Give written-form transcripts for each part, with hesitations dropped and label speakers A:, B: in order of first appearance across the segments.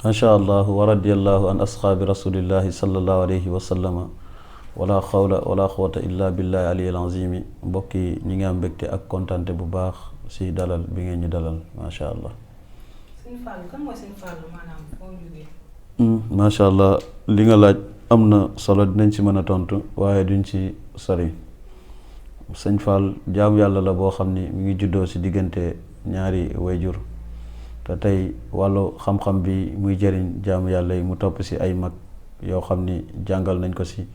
A: macha allah wa radiyallahu an asxaabi rasulillahi sallallahu alayhi wa sallama wala xawla wala quwwata illa billahi aliyil azimi. mbokk yi ñi ngi am mbégte ak kontante bu baax si dalal bi ngeen ñu dalal macha allah.
B: Sëñ Fallou kan mooy Sëñ Fallou maanaam foo jógee.
A: macha allah li nga laaj am na solo, dinañ ci mën a tontu waaye duñ ci sori. Sëñ Fall jaamu yàlla la boo xam ni mi ngi juddoo si diggante ñaari wayjur te tey wàllu xam-xam bi muy jëriñ jaamu yàlla yi mu topp si ay mag yoo xam ni jàngal nañ ko si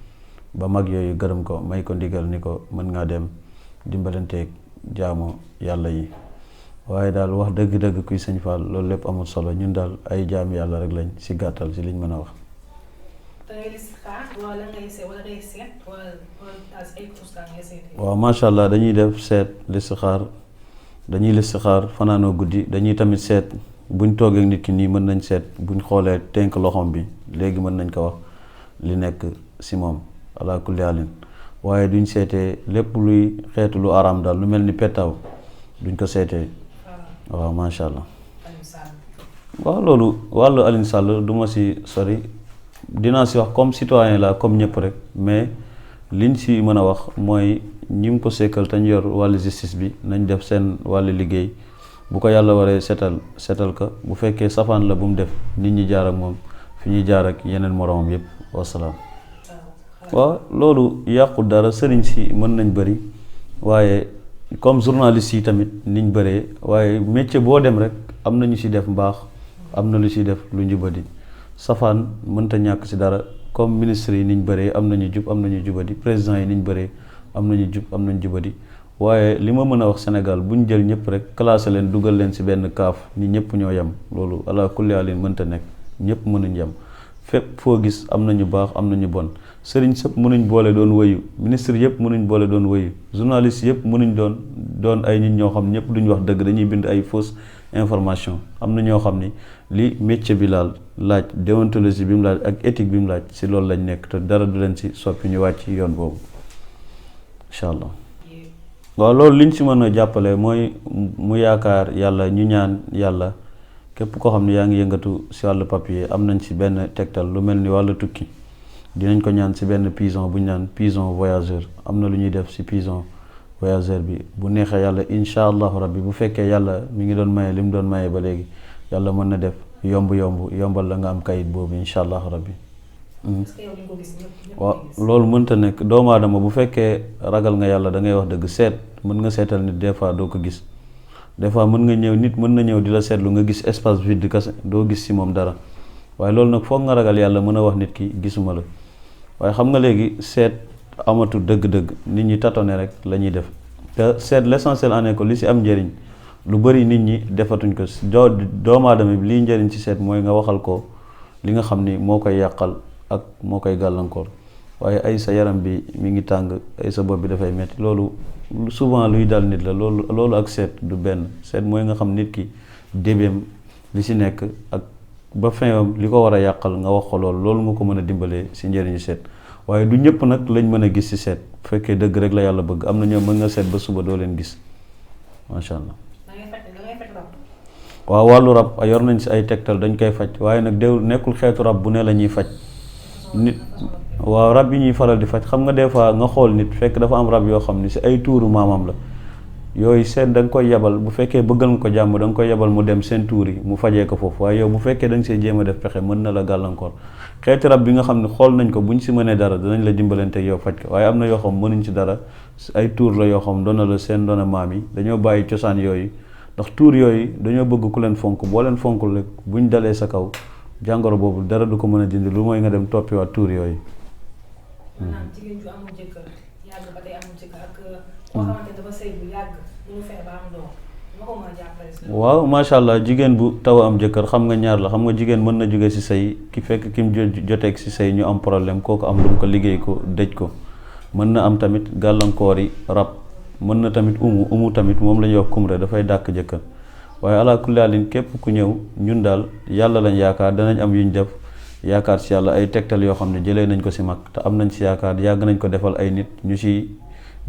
A: ba mag yooyu gërëm ko may ko ndigal ni ko mën ngaa dem dimbalanteeg jaamu yàlla yi. waaye daal wax dëgg-dëgg kuy Sëñ Fall loolu lépp amul solo, ñun daal ay jaamu yàlla rek lañ si gàttal si liñ mën a wax. waaw macha allah dañuy def seet listixaar, dañuy listixaar fanaanoo guddi, dañuy tamit seet buñ toogee nit ki nii mën nañ seet buñ xoolee tenk loxoom bi léegi mën nañ ko wax li nekk si moom ala kulli halin. waaye duñ seetee lépp luy xeetu lu araam daal lu mel ni pettaaw duñ ko seetee. waaw macha allah. waaw loolu wàllu Alioune Sall du ma si sori, dinaa si wax comme citoyen la comme ñëpp rek, mais liñ si mën a wax mooy ñi mu ko sekkal te ñu yor wàllu justice bi nañ def seen wàllu liggéey. bu ko yàlla waree setal ko, bu fekkee safaan la bu mu def nit ñi jaar ak moom fi ñuy jaar ak yeneen moromam yépp. wasalaam. waaw loolu yàqu dara, sëriñ si mën nañ bëri waaye comme journaliste yi tamit niñ bëree, waaye métier boo dem rek am na ñu si def mbaax, am na lu si def lu njubadi. safaan mënta ñàkk si dara, comme ministre yi niñ bëree am nañu jub am nañu jubadi, président yi niñ bëree am nañu jub am nañu jubadi. waaye li ma mën a wax Sénégal bu ñu jël ñëpp rek classé leen dugal leen si benn kaaf ni ñëpp ñoo yem, loolu ala kulli alin mënta nekk, ñëpp mënuñ yem. fépp foo gis am nañu baax am nañu bon, sëriñ sëpp mënuñ boole doon wëyu, ministre yëpp mënuñ boole doon wëyu, journaliste yëpp mënuñ doon ay nit ñoo xam ñëpp duñ wax dëgg, dañuy bind ay fausse information. am na ñoo xam ni li métier bi laaj déontologie bi mu laaj ak éthique bi mu laaj si loolu lañ nekk te dara du leen si soppi ñu wàcc yoon boobu incha allah. waaw loolu liñ si mën a jàppale mooy mu yaakaar yàlla, ñu ñaan yàlla. képp koo xam ne yaa ngi yëngatu si wàllu papier am nañ si benn tegtal lu mel ni wàllu tukki, dinañ ko ñaan si benn pigeon bu ñu naan pigeon voyageur. am na lu ñuy def si pigeon voyageur bi bu neexee yàlla incha allahu rabbi, bu fekkee yàlla mi ngi doon maye li mu doon maye ba léegi, yàlla mën na def yombal la nga am kayit boobu incha allahu rabbi. waaw loolu mënta nekk. doomu aadama bu fekkee ragal nga yàlla da ngay wax dëgg. seet mën nga seetal nit des fois doo ko gis, des fois mën nga ñëw nit mën na ñëw di la seetlu nga gis espace vide kese doo gis si moom dara. waaye loolu nag foog nga ragal yàlla mën a wax nit ki gisuma la. waaye xam nga léegi seet amatu dëgg-dëgg, nit ñi tâtonner rek la ñuy def te seet l'essentiel en est que li si am njëriñ lu bëri nit ñi defatuñ ko. doomu aadama bi liy njëriñ ci seet mooy nga waxal ko li nga xam ni moo koy yàqal ak moo koy gàllankoor. waaye ay sa yaram bi mi ngi tàng, ay sa bopp bi dafay metti, loolu souvent luy dal nit la. loolu ak seet du benn. seet mooy nga xam nit ki débéem li si nekk ak ba fin li ko war a yàqal nga wax ko loolu nga ko mën a dimbalee si njëriñu seet. waaye du ñëpp nag lañ mën a gis si seet. bu fekkee dëgg rek la yàlla bëgg, am na ñoom mën nga seet ba suba doo leen gis macha allah. waaw wàllu rab yor nañ si ay tegtal dañ koy faj, waaye nag nekkul xeetu rab bu ne la ñuy faj nit. waaw rab yi ñuy faral di faj xam nga des fois nga xool nit fekk dafa am rab yoo xam ni si ay tuuru maamam la, yooyu seet da nga koy yebal. bu fekkee bëggal nga ko jàmm da nga koy yebal mu dem seen tuur yi mu fajee ko foofu. waaye yow bu fekkee da nga see jéem a def pexe mën na la gàllankoor. xeeti rab bi nga xam ne xool nañ ko buñ si mënee dara danañ la dimbalante yow faj ko, waaye am na yoo xam mënuñ si dara, ay tuur la yoo xam doona la seen doona maam yi dañoo bàyyi cosaan yooyu. ndax tuur yooyu dañoo bëgg ku leen fonk, boo leen fonkul rek buñ dalee sa kaw jàngoro boobu dara du ko mën a dindi lu mooy nga dem toppiwaat tuur yooyu.
B: maanaam jigéen ju amul jëkkër yàgg ba tey amul jëkkër ak koo xamante dafa sëy bu yàgg ñu fexe ba am doom ma ko mën a jàppale.
A: waaw macha allah, jigéen bu taw am jëkkër xam nga ñaar la. xam nga jigéen mën na jóge si sëy ki fekk ki mu joteeg si sëy ñu am problème, kooku am lu mu ko liggéey ko dëj ko. mën na am tamit gàllankoor yi rab, mën na tamit umu tamit moom la ñuy wax kumre, dafay dàq jëkkër. waaye ala kulli halin képp ku ñëw ñun daal yàlla lañ yaakaar, danañ am yuñ def yaakaar si yàlla ay tegtal yoo xam ne jëlee nañ ko si mag te am nañ si yaakaar, yàgg nañ ko defal ay nit ñu si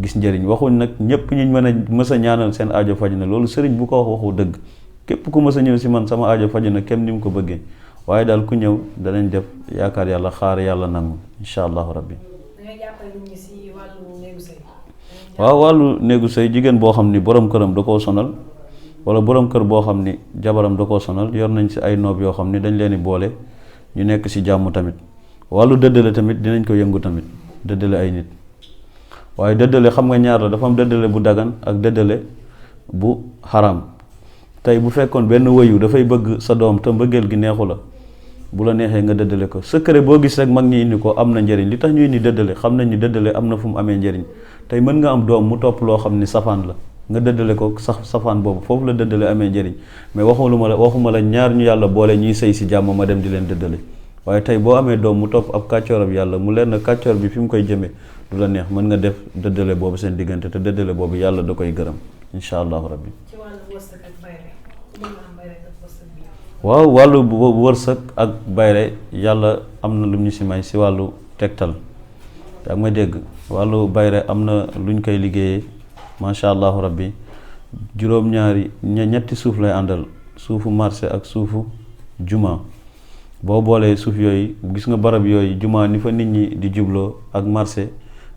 A: gis njëriñ. waxuñ nag ñëpp ñu mën a mës a ñaanal seen aajo faj na, loolu sëriñ bu ko wax waxu dëgg. képp ku mës a ñëw si man sama aajo faj na kem ni mu ko bëggee, waaye daal ku ñëw danañ def yaakaar yàlla xaar yàlla nangu incha allahu rabbi. waaw wàllu néegu sëy jigéen boo xam ni borom këram da koo sonal wala borom kër boo xam ni jabaram da koo sonal yor nañ si ay noob yoo xam ni dañ leen di boole ñu nekk si jàmm tamit. wàllu dëddale tamit dinañ ko yëngu tamit dëddale ay nit waaye dëddale xam nga ñaar la dafa am dëddale bu dagan ak dëddale bu xaram. tey bu fekkoon benn wëyu dafay bëgg sa doom te mbëggeel gi neexu la bu la neexee nga dëddale ko secret boo gis rek mag ñi indi ko am na njëriñ li tax ñu indi dëddale xam nañ ni dëddale am na fu mu amee njëriñ tey mën nga am doom mu topp loo xam ni safaan la nga dëddale ko sax safaan boobu foofu la dëddale amee njëriñ mais waxuma la ñaar ñu yàlla boole ñuy sëy si jàmm ma dem di leen dëddale waaye tey boo amee doom mu topp ab kàccoorab yàlla mu leen na kàccoor bi fi mu koy jëmee du la neex mën nga def dëddale boobu seen diggante te dëddale boobu yàlla da koy gërëm incha allahu rabbi. waaw wàllu wërsëg ak bayre yàlla am na lu ñu si may si wàllu tegtal yaa ngi may dégg wàllu bayre am na lu ñu koy liggéeyee macha allahu rabbi juróom-ñaari ñetti suuf lay àndal suufu marché ak suufu juma boo boolee suuf yooyu gis nga barab yooyu juma ni fa nit ñi di jubloo ak marché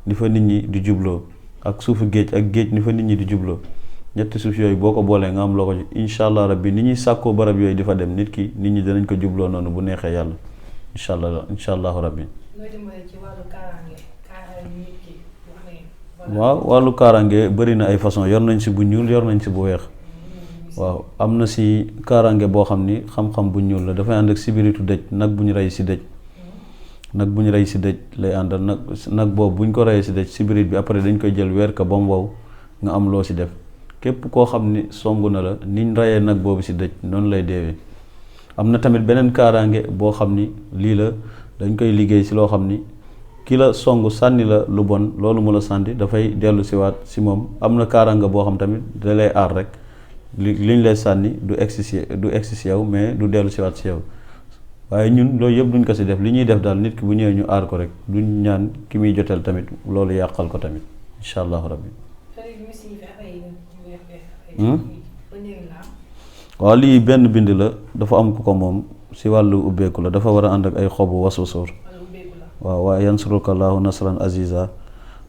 A: ni fa nit ñi di jubloo ak suufu géej ak géej ni fa nit ñi di jubloo ñetti suuf yooyu boo ko boolee nga am loo ko incha allah rabbi ni ñuy sàkkoo barab yooyu di fa dem nit ñi danañ ko jubloo noonu bu neexee yàlla incha allahu rabbi. waaw wàllu kaaraange bëri na ay façon yor nañ si bu ñuul yor nañ si bu weex waaw am na si kaaraange boo xam ni xam-xam bu ñuul la dafay ànd ak sibiritu dëj nag bu ñu rey si dëj lay àndal nag boobu bu ñu ko reyee si dëj sibirit bi après dañ koy jël weer ka ba mu wow nga am loo si def képp koo xam ni songu na la niñ reyee nag boobu si dëj noonu lay deewee. am na tamit beneen kaaraange boo xam ni lii la dañ koy liggéey si loo xam ni ki la songu sànni la lu bon loolu mu la sànni dafay dellu si waat si moom am na kaaraange boo xam tamit da lay aar rek liñ lay sànni du egsi si yow mais du dellu si waat si yow waaye ñun loolu yëpp duñ ko si def li ñuy def daal nit ki bu ñëwee ñu aar ko rek duñ ñaan ki muy joteel tamit loolu yàqal ko tamit incha allahu rabbi. waaw lii benn bind la dafa am ku ko moom si wàllu ubbeeku la dafa war a ànd ak ay xobu waswasóor waaw waaye yansuruka Allahu nasran aziza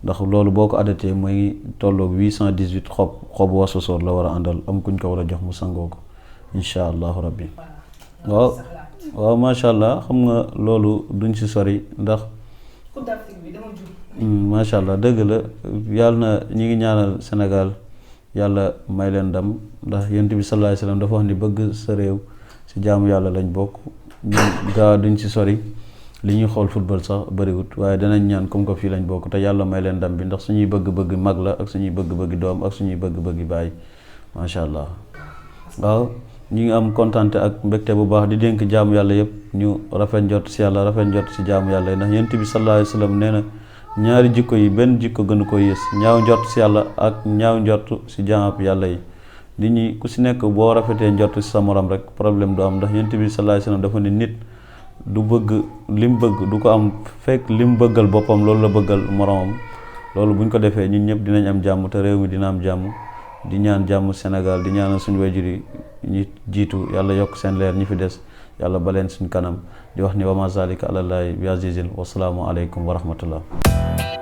A: ndax loolu boo ko adatee mooy tolloog 818 xobu waswasóor la war a àndal am kuñ ko war a jox mu sangoo ko incha allahu rabbi. waaw macha allah xam nga loolu duñ si sori ndax macha allah dëgg la yàlla na ñi ngi ñaanal Sénégal yàlla may leen ndam ndax yonent bi sallallahu alayhi wasallam dafa wax ni bëgg sa réew si jaamu yàlla lañ bokk ñun gaa duñ si sori li ñuy xool football sax bëriwut waaye danañ ñaan comme que fii lañ bokk te yàlla may leen ndam bi ndax suñuy bëgg-bëgg mag la ak suñuy bëgg-bëgg doom ak suñuy bëgg-bëgg baay macha allah. waaw ñu ngi am kontante ak mbégte bu baax di dénk jaamu yàlla yëpp ñu rafet njort si yàlla rafet njort si jaamu yàlla yi ndax yonent bi sallallahu alayhi wasallam nee na ñaari jikko yi benn jikko gënu ko yées ñaaw njort si yàlla ak ñaaw njort si jaamab yàlla yi nit ñi ku si nekk boo rafetee njort si sa morom rek problème du am ndax yonent bi sallallahu alayhi wasallam dafa ne nit du bëgg lim bëgg du ko am fekk lim bëggal boppam loolu la bëggal moromam loolu buñ ko defee ñun ñëpp dinañ am jàmm te réew mi dina am jàmm di ñaan jàmm Sénégal di ñaanal suñu wayjur yi ñi jiitu yàlla yokk seen leer ñi fi des yàlla baleen suñ kanam di wax ni wa ma zalika alallahi bi azizin wasalaamu aleykum wa rahmatullah